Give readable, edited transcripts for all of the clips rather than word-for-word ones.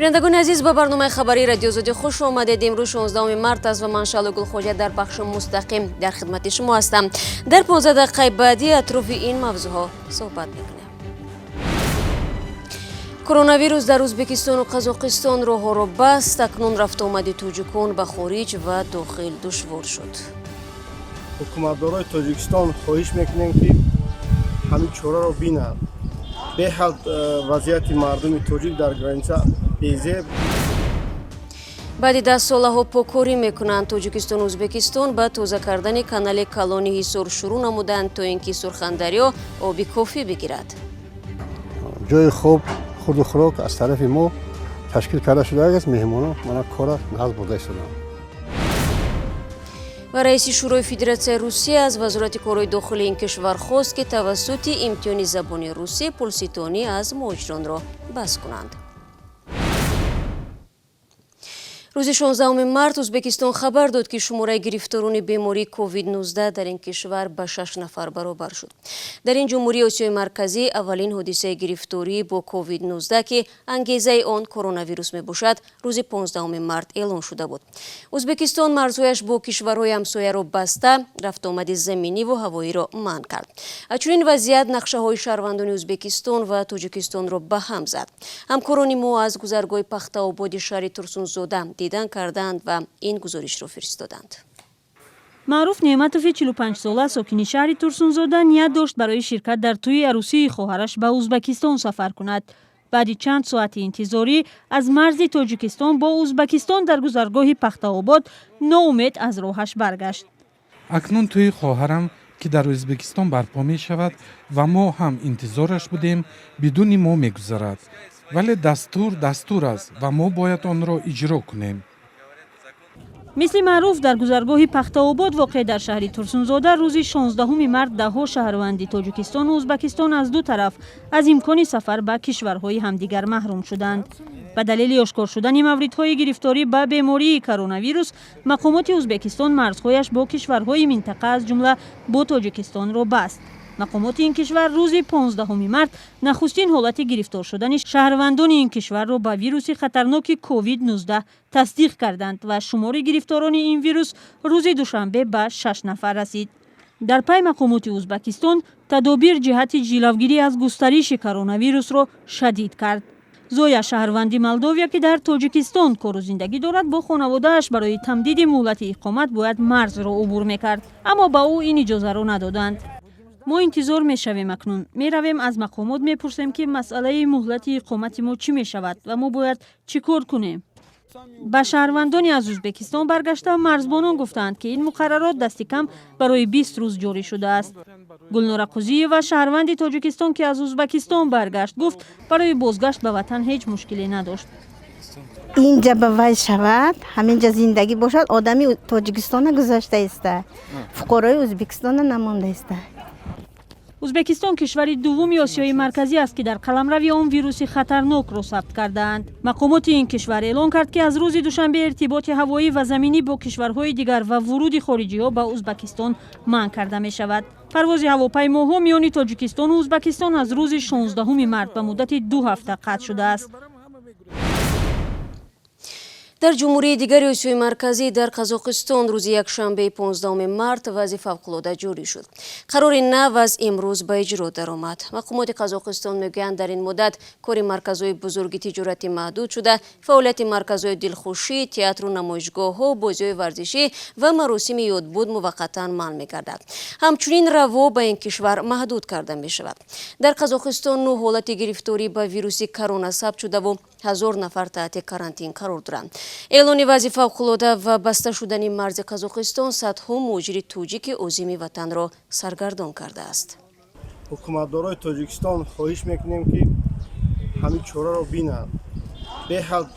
Бинандагони азиз, ба барномаи хабарии Радиои Озодӣ хуш омадед. Имрӯз 16 март аст ва ман, Шаҳло Гулхоҷа, дар бахши мустақим дар хидмати шумо ҳастам. Дар 15 дақиқаи баъдӣ атрофи ин мавзӯъҳо суҳбат мекунем. Коронавирус дар Ӯзбекистону Қазоқистон роҳҳоро баст. Акнун рафтуомади тоҷикон ба хориҷ ва дохил душвор шуд. Ҳукуматдорои Тоҷикистон хоҳиш мекунем, ки ҳамин чораро бинанд. Беҳад вазъияти мардуми тоҷик дар граница безеб. Баъди 10 солаҳо поккорӣ мекунанд. Тоҷикистону Ӯзбекистон ба тоза кардани канали калони Ҳисор шурӯъ намуданд, то ин ки Сурхандарё оби кофӣ бигирад. Ҷои хоб, хурду хӯрок аз тарафи мо ташкил карда шудааст. Меҳмонон мана кора нағз бурда истоданд. Ва раиси Шӯрои Федератсияи Русия аз Вазорати корҳои дохилии ин кишвар хост, ки тавассути имтиҳони забони русӣ пулситонӣ аз муҳоҷиронро бас кунанд. Рӯзи 16 март Ӯзбекистон хабар дод, ки шумораи гирифторони бемории COVID-19 дар ин кишвар ба шаш нафар баробар шуд. Дар ин ҷумҳурии Осиёи Марказӣ аввалин ҳодисаи гирифторӣ бо COVID-19, ки ангезаи он коронавирус мебошад, рӯзи 15 март эълон шуда буд. Ӯзбекистон марзҳояш бо кишварҳои ҳамсояро баста, рафтуомади заминиву ҳавоиро манъ кард. Чунин вазъият нақшаҳои шаҳрвандони Ӯзбекистон ва Тоҷикистонро ба ҳам зад. Ҳамкорони мо аз гузаргоҳи Пахтаободи шаҳри Турсунзода дидан карданд ва ин гузоришро фиристоданд. Маъруф Неъматови 45сола, сокини шаҳри Турсунзода, ният дошт барои ширкат дар тӯи арӯсии хоҳараш ба Ӯзбекистон сафар кунад. Баъди чанд соати интизорӣ аз марзи Тоҷикистон бо Ӯзбекистон дар гузаргоҳи Пахтаобод ноумед аз роҳаш баргашт. Акнун тӯи хоҳарам, ки дар Ӯзбекистон барпо мешавад ва мо ҳам интизораш будем, бидуни мо мегузарад. Вале дастур дастур аст ва мо бояд онро иҷро кунем. Мисли Маъруф, дар гузаргоҳи Пахтаобод, воқеъ дар шаҳри Турсунзода, рӯзи 16 март даҳҳо шаҳрванди Тоҷикистону Ӯзбекистон аз ду тараф аз имкони сафар ба кишварҳои ҳамдигар маҳрум шуданд. Ба далели ошкор шудани мавридҳои гирифторӣ ба бемории коронавирус, мақомоти Ӯзбекистон марзҳояш бо кишварҳои минтақа, аз ҷумла бо Тоҷикистонро баст. Мақомоти ин кишвар рӯзи 15 март нахустин ҳолати гирифтор шудани шаҳрвандони ин кишварро ба вируси хатарноки COVID-19 тасдиқ карданд ва шумори гирифторони ин вирус рӯзи душанбе ба шаш нафар расид. Дар пай мақомоти Ӯзбекистон тадобир ҷиҳати ҷилавгирӣ аз густариши коронавирусро шадид кард. Зоя, шаҳрванди Молдовия, ки дар Тоҷикистон кору зиндагӣ дорад, бо хонаводааш барои тамдиди муҳлати иқомат бояд марзро убур мекард, аммо ба ӯ ин иҷозаро надоданд. Мо интизор мешавем. Акнун меравем, аз мақомот мепурсем, ки масъалаи муҳлати иқомати мо чӣ мешавад ва мо бояд чӣ кор кунем. Ба шаҳрвандони аз Ӯзбекистон баргашта марзбонон гуфтаанд, ки ин муқаррарот дасти кам барои 20 рӯз ҷорӣ шудааст. Гулнора Қузиева, шаҳрванди Тоҷикистон, ки аз Ӯзбекистон баргашт, гуфт, барои бозгашт ба ватан ҳеҷ мушкиле надошт. Инҷа ба вай шавад, ҳаминҷа зиндагӣ бошад. Одами Тоҷикистона гузашта иста, фуқарои Ӯзбекистона намонда иста. Ӯзбекистон кишвари дуввуми Осиёи Марказӣ аст, ки дар қаламрави он вируси хатарнокро сабт кардаанд. Мақомоти ин кишвар эълон кард, ки аз рӯзи душанбе иртиботи ҳавоӣ ва заминӣ бо кишварҳои дигар ва вуруди хориҷиҳо ба Ӯзбекистон манъ карда мешавад. Парвози ҳавопаймоҳо миёни Тоҷикистону Ӯзбекистон аз рӯзи 16 март ба муддати 2 ҳафта қатъ шудааст. Дар ҷумҳурии дигари Осиёи Марказӣ, дар Қазоқистон, рӯзи якшанбеи 15 март вазъи фавқулода ҷорӣ шуд. Қарори нав аз имрӯз ба иҷро даромад. Мақомоти Қазоқистон мегӯянд, дар ин муддат кори марказҳои бузурги тиҷоратӣ маҳдуд шуда, фаъолияти марказҳои дилхушӣ, театру намоишгоҳҳо, бозиҳои варзишӣ ва маросими ёдбуд муваққатан манъ мегардад. Ҳамчунин раво ба ин кишвар маҳдуд карда мешавад. Дар Қазоқистон нӯ ҳолати гирифторӣ ба вируси корона сабт шудаву 1000 нафар таҳти карантин қарор доранд. Эълони вазъи фавқулода ва баста шудани марзи Қазоқистон садҳо муҳоҷири тоҷики озими ватанро саргардон кардааст. Ҳукуматдорои Тоҷикистон хоҳиш мекунем, ки ҳамин чораро бинанд. Беҳад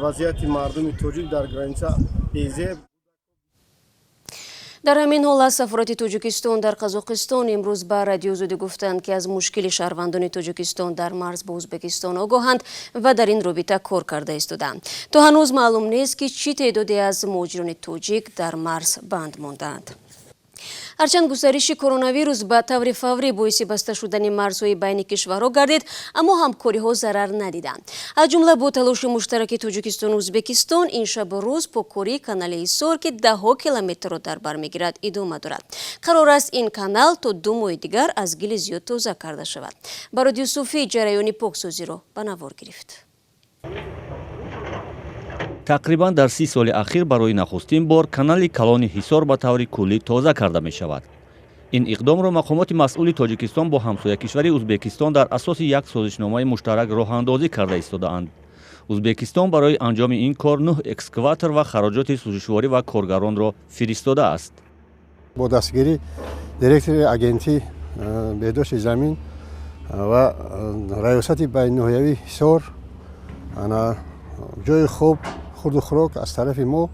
вазъияти мардуми тоҷик дар граница безеб. Дар ҳамин ҳол, аз сафорати Тоҷикистон дар Қазоқистон имрӯз ба Радиои Озодӣ гуфтанд, ки аз мушкили шаҳрвандони Тоҷикистон дар марз бо Ӯзбекистон огоҳанд ва дар ин робита кор карда истодаанд. То ҳанӯз маълум нест, ки чӣ теъдоде аз муҳоҷирони тоҷик дар марз банд мондаанд. Ҳарчанд густариши коронавирус ба таври фаврӣ боиси баста шудани марзҳои байни кишварҳо гардид, аммо ҳамкориҳо зарар надиданд. Аз ҷумла бо талоши муштараки Тоҷикистону Ӯзбекистон ин шабу рӯз поккории канали Ҳисор, ки даҳҳо километрро дар бар мегирад, идома дорад. Қарор аст, ин канал то 2 моҳи дигар аз гили зиёд тоза карда шавад. Барод Юсуфӣ ҷараёни поксозиро ба навор гирифт. Тақрибан дар 30 соли ахир барои нахустин бор канали калони Ҳисор ба таври куллӣ тоза карда мешавад. Ин иқдомро мақомоти масъули Тоҷикистон бо ҳамсоя кишвари Ӯзбекистон дар асоси як созишномаи муштарак роҳандозӣ карда истодаанд. Ӯзбекистон барои анҷоми ин кор нӯҳ экскаватор ва хароҷоти сӯзишворӣ ва коргаронро фиристодааст. Бо дастгирии директори агентии беҳдошти замин ва раёсати байниноҳиявии Ҳисор ҷои хуб, хурду хӯрок аз тарафи мо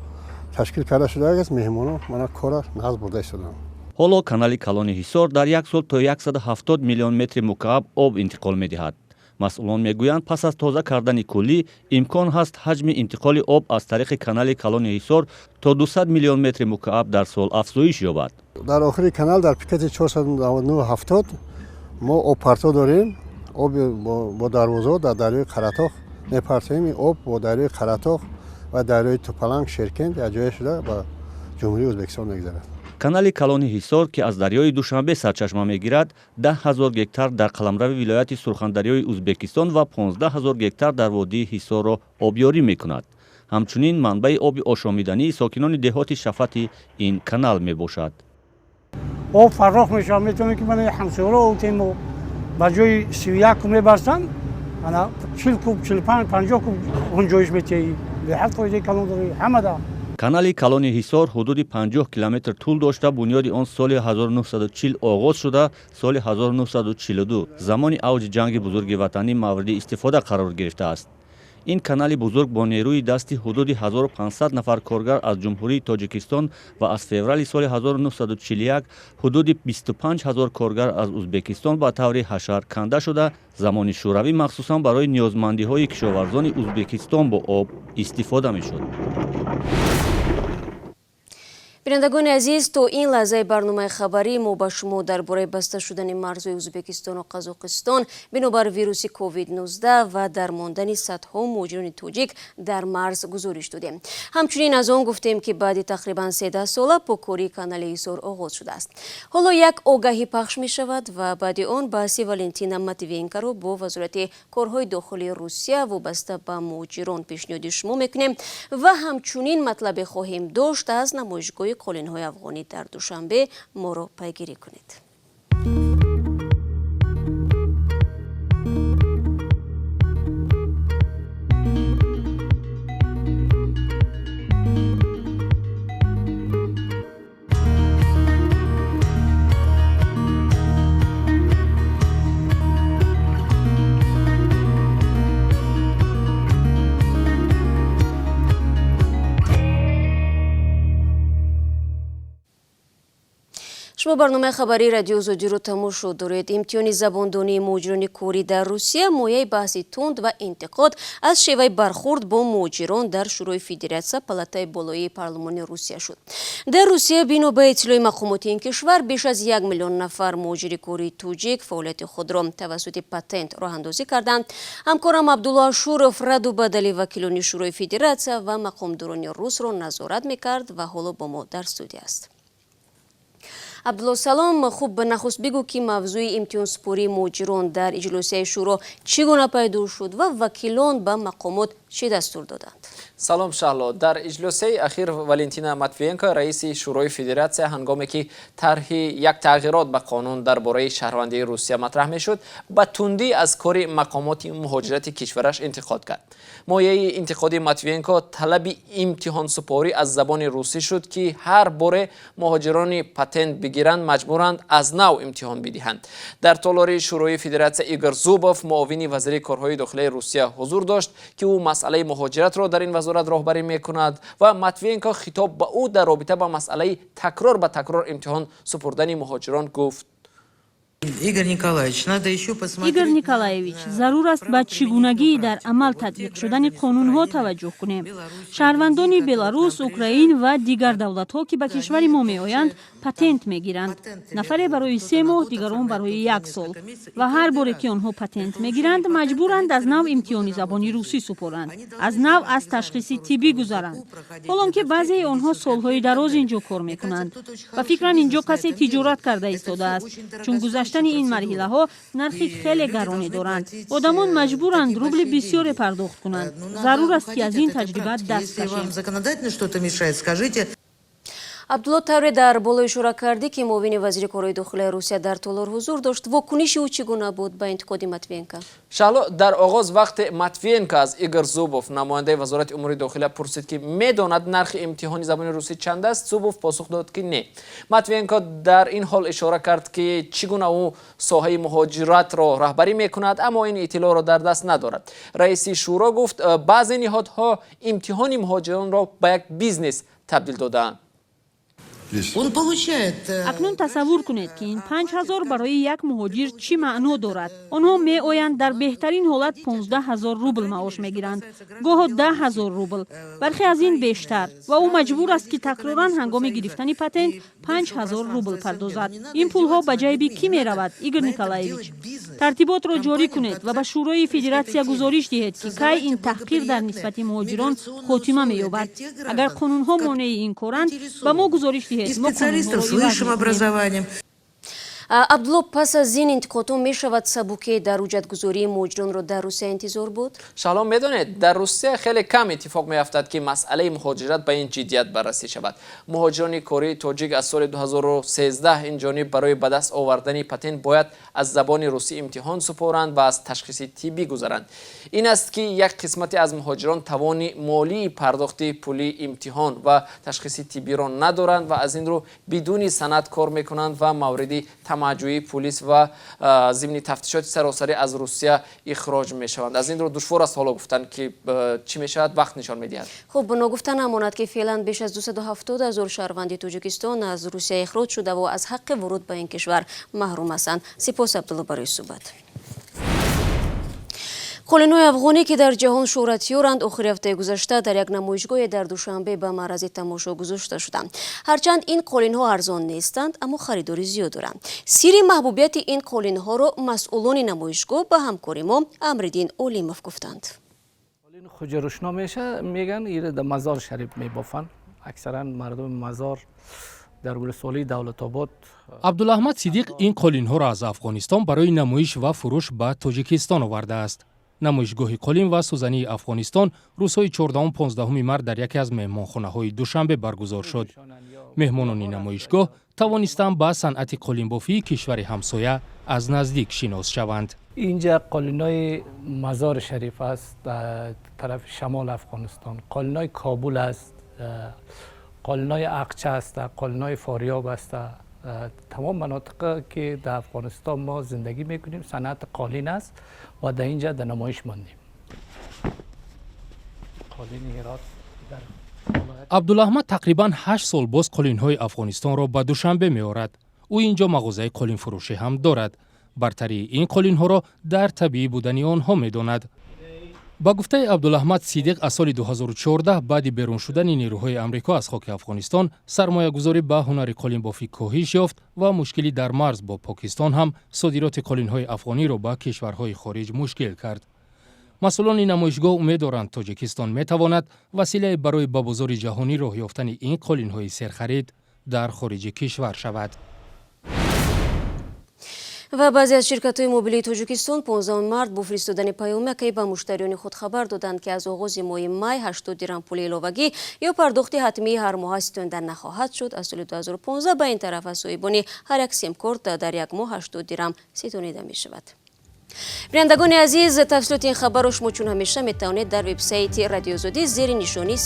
ташкил карда шудааст. Меҳмонон мана кора нағз бурда истоданд. Ҳоло канали калони Ҳисор дар як сол то 170 миллион метри мукааб об интиқол медиҳад. Масъулон мегӯянд, пас аз тоза кардани куллӣ имкон ҳаст ҳаҷми интиқоли об аз тариқи канали калони Ҳисор то 200 миллион метри мукааб дар сол афзоиш ёбад. Дар охири канал, дар пикети 499,70, мо обпарто дорем. Об бо дарвозаҳо дар дарёи Қаратоғ мепартоем. Ин об бо дарёи Қаратоғ ва дарёи Тупаланг, Шеркент якҷоя шуда, ба Ҷумҳурии Ӯзбекистон мегузарад. Канали калони Ҳисор, ки аз дарёи Душанбе сарчашма мегирад, 10 000 гектар дар қаламрави вилояти Сурхандарёи Ӯзбекистон ва 15 000 гектар дар водии Ҳисорро обёрӣ мекунад. Ҳамчунин манбаи оби ошомидании сокинони деҳоти шафати ин канал мебошад. Об фарох мешавад, метавонем, ки мана ҳамсояро овтем. Ба ҷои 31 куб мебастанд, ана 40 куб, 45, 50 куб гунҷоиш метиҳӣ. Беҳад фоидаи калон дорӣ ҳамада. Канали калони Ҳисор ҳудуди 50 километр тӯл дошта, бунёди он соли 1940 оғоз шуда, соли 1942, замони авҷи Ҷанги Бузурги Ватанӣ, мавриди истифода қарор гирифтааст. Ин канали бузург бо нерӯи дасти ҳудуди 1500 нафар коргар аз Ҷумҳурии Тоҷикистон ва аз феврали соли 1941 ҳудуди 25 ҳазор коргар аз Ӯзбекистон ба таври ҳашар канда шуда, замони Шӯравӣ махсусан барои ниёзмандиҳои кишоварзони Ӯзбекистон бо об истифода мешуд. Бинандагони азиз, то ин лаҳзаи барномаи хабарӣ мо ба шумо дар бораи баста шудани марзҳои Ӯзбекистону Қазоқистон бинобар вируси COVID-19 ва дармондани садҳо муҳоҷирони тоҷик дар марз гузориш додем. Ҳамчунин аз он гуфтем, ки баъди тақрибан 13 сола поккории канали Ҳисор оғоз шудааст. Ҳоло як огаҳӣ пахш мешавад ва баъди он баҳси Валентина Матвиенкоро бо Вазорати корҳои дохилии Русия вобаста ба муҳоҷирон пешниҳоди шумо мекунем ва ҳамчунин матлабе хоҳем дошт аз намоишгоҳи қолинҳои афғонӣ дар Душанбе. Моро пайгирӣ кунед. Шумо барномаи хабарии Радио Озодиро тамошо доред. Имтиҳони забондонии муҳоҷирони корӣ дар Русия мояи баҳси тунд ва интиқод аз шеваи бархурд бо муҳоҷирон дар Шӯрои Федератсия, палатаи болоии парлумони Русия шуд. Дар Русия, бино ба иттилои мақомоти ин кишвар, беш аз 1 миллион нафар муҳоҷири кории тоҷик фаъолияти худро тавассути патент роҳандозӣ карданд. Ҳамкорам Абдулло Ашуров раду бадали вакилони Шӯрои Федератсия ва мақомдорони русро назорат мекард ва ҳоло бо мо дар студия аст. Абдулло, салом. Хуб, нахуст бигӯ, ки мавзӯи имтиҳонсупории муҳоҷирон дар иҷлосияи шӯро чӣ гуна пайдо шуд ва вакилон ба мақомот чӣ дастур доданд? Салом, Шаҳло. Дар иҷлосияи ахир Валентина Матвиенко, раиси Шӯрои Федератсия, ҳангоме ки тарҳи як тағйирот ба қонун дар бораи шаҳрвандии Русия матраҳ мешуд, ба тундӣ аз кори мақомоти муҳоҷирати кишвараш интиқод кард. Мояи интиқоди Матвиенко талаби имтиҳонсупорӣ аз забони русӣ шуд, ки ҳар боре муҳоҷирони патент бигиранд, маҷбуранд аз нав имтиҳон бидиҳанд. Дар толори Шӯрои Федератсия Игор Зубов, муовини вазири корҳои дохилаи Русия, ҳузур дошт, ки ӯ масъалаи муҳоҷиратро дар ин вазорат роҳбарӣ мекунад ва Матвиенко хитоб ба ӯ дар робита ба масъалаи такрор ба такрор имтиҳон супурдани муҳоҷирон гуфт: Игорь Николаевич, надо еще посмотреть. Игорь Николаевич, зарур аст ба чӣ гунагии дар амал татбиқ шудани қонунҳо таваҷҷӯҳ кунем. Шаҳрвандони Беларус, Украин ва дигар давлатҳо, ки ба кишвари мо меоянд, патент мегиранд. Нафаре барои 3 моҳ, дигарон барои як сол. Ва ҳар боре ки онҳо патент мегиранд, маҷбуранд аз нав имтиҳони забони русӣ супоранд, аз нав аз ташхиси тиббӣ гузаранд, ҳолон ки баъзеи онҳо солҳои дароз ин ҷо кор мекунанд. Ба фикрам, ин ҷо касе тиҷорат карда истодааст, чун гузаштани ин марҳилаҳо нархи хеле гароне доранд. Одамон маҷбуранд рубли бисёре пардохт кунанд. Зарур аст, ки аз ин таҷриба даст кашем. Законодательно что-то мешает, скажите. Абдулло, тавре дар боло ишора кардӣ, ки муовини вазири корҳои дохилаи Русия дар толор ҳузур дошт, вокуниши ӯ чӣ гуна буд ба интиқоди Матвиенко? Шаҳло, дар оғоз вақте Матвиенко аз Игор Зубов, намояндаи Вазорати умури дохила, пурсид, ки медонад нархи имтиҳони забони русӣ чанд аст, Зубов посух дод, ки не. Матвиенко дар ин ҳол ишора кард, ки чӣ гуна ӯ соҳаи муҳоҷиратро раҳбарӣ мекунад, аммо ин иттилоъро дар даст надорад. Раиси шӯро гуфт, баъзе ниҳодҳо имтиҳони муҳоҷиронро ба як бизнес табдил додаанд. Он получает. Акнун тасаввур кунед, ки ин 5000 барои як муҳоҷир чӣ маъно дорад. Онҳо меоянд, дар беҳтарин ҳолат 15 000 рубл маош мегиранд, гоҳо 10 000 рубл, бархе аз ин бештар, ва ӯ маҷбур аст, ки такроран ҳангоми гирифтани патент 5000 рубл пардозад. Ин пулҳо ба ҷайби кӣ меравад, Игор Николаевич? Тартиботро ҷорӣ кунед ва ба Шӯрои Федератсия гузориш диҳед, ки кай ин таҳқир дар нисбати муҳоҷирон хотима меёбад. Агар қонунҳо монеи ин коранд, ба мо гузориш диҳед. И специалистов с высшим образованием. Абдулло, пас аз ин интиқодҳо мешавад сабукӣ дар ҳуҷҷатгузории муҳоҷиронро дар Русия интизор буд? Шаҳло, медонед, дар Русия хеле кам иттифоқ меафтад, ки масъалаи муҳоҷират ба ин ҷиддият баррасӣ шавад. Муҳоҷирони кории тоҷик аз соли 2013 ин ҷониб барои ба даст овардани патент бояд аз забони русӣ имтиҳон супоранд ва аз ташхиси тиббӣ гузаранд. Ин аст, ки як қисмате аз муҳоҷирон тавони молии пардохти пули имтиҳон ва ташхиси тиббиро надоранд ва аз ин рӯ бидуни санад кор мекунанд ва мавриди тамаъҷӯии пулис ва зимни тафтишоти саросарӣ аз Русия ихроҷ мешаванд. Аз ин рӯ душвор аст ҳоло гуфтан, ки чӣ мешавад, вақт нишон медиҳад. Хуб, ногуфта намонад, ки феълан беш аз 270 ҳазор шаҳрванди Тоҷикистон аз Русия ихроҷ шудаву аз ҳаққи вуруд ба ин кишвар маҳрум ҳастанд. Сипос, Абдулло, барои суҳбат. Қолинҳои афғонӣ, ки дар ҷаҳон шӯҳратёранд, охири ҳафтаи гузашта дар як намоишгоҳе дар Душанбе ба маърази тамошо гузошта шуданд. Ҳарчанд ин қолинҳо арзон нестанд, аммо харидори зиёд доранд. Сирри маҳбубияти ин қолинҳоро масъулони намоишгоҳ ба ҳамкори мо Амриддин Олимов гуфтанд. Хуҷарушно меша меган, ира дар Мазор Шариф мебофанд, аксаран мардуми Мазор дар вулусволии Давлатобод. Абдулаҳмад Сидиқ ин қолинҳоро аз Афғонистон барои намоиш ва фурӯш ба Тоҷикистон овардааст. Намоишгоҳи қолин ва сӯзании Афғонистон рӯзҳои 14-15 март дар яке аз меҳмонхонаҳои Душанбе баргузор шуд. Меҳмонони намоишгоҳ тавонистанд ба санъати қолинбофии кишвари ҳамсоя аз наздик шинос шаванд. Инҷа қолинои Мазори Шариф аст, тарафи шамоли Афғонистон, қолинои Кобул аст, қолинои Ақча аст, қолинои Фориёб аст. Тамом манотиқе ки дар Афғонистон мо зиндагӣ мекунем, санъати қолин аст ва дар инҷа дар намоиш мондем қолини Ҳирот дар Абдулаҳмад тақрибан 8 сол боз қолинҳои Афғонистонро ба Душанбе меорад. Ӯ ин ҷо мағозаи қолинфурӯшӣ ҳам дорад. Бартарии ин қолинҳоро дар табиӣ будани онҳо медонад. Ба гуфтаи Абдулаҳмад Сидиқ, аз соли 2014, баъди берун шудани нерӯҳои Амрико аз хоки Афғонистон, сармоягузорӣ ба ҳунари қолинбофӣ коҳиш ёфт ва мушкилӣ дар марз бо Покистон ҳам содироти қолинҳои афғониро ба кишварҳои хориҷ мушкил кард. Масъулони намоишгоҳ умед доранд, Тоҷикистон метавонад василае барои ба бозори ҷаҳонӣ роҳ ёфтани ин қолинҳои серхарид дар хориҷи кишвар шавад. Ва баъзе аз ширкатҳои мобилии Тоҷикистон 15 март бо фиристодани паёмаке ба муштариёни худ хабар доданд, ки аз оғози моҳи май 80 дирам пули иловагӣ ё пардохти ҳатмии ҳармоҳа ситонида нахоҳад шуд. Аз соли 2015 ба ин тараф аз соҳибони ҳар як симкорт дар як моҳ 80 дирам ситонида мешавад. Бинандагони азиз, тафсилоти ин хабарро шумо чун ҳамеша метавонед дар вебсайти Радиоозодӣ зери нишонии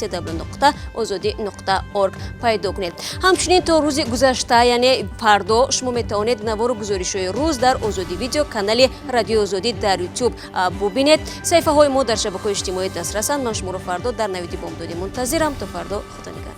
cw.ozodi.org пайдо кунед. Ҳамчунин то рӯзи гузашта, яъне фардо, шумо метавонед навору гузоришҳои рӯз дар Озодӣ Видео, канали Радиоозодӣ дар Ютуб бубинед. Саҳифаҳои мо дар шабакаҳои иҷтимоӣ дастрасанд. Ман шуморо фардо дар навиди бомдодӣ мунтазирам. То фардо, худо нигаҳдор.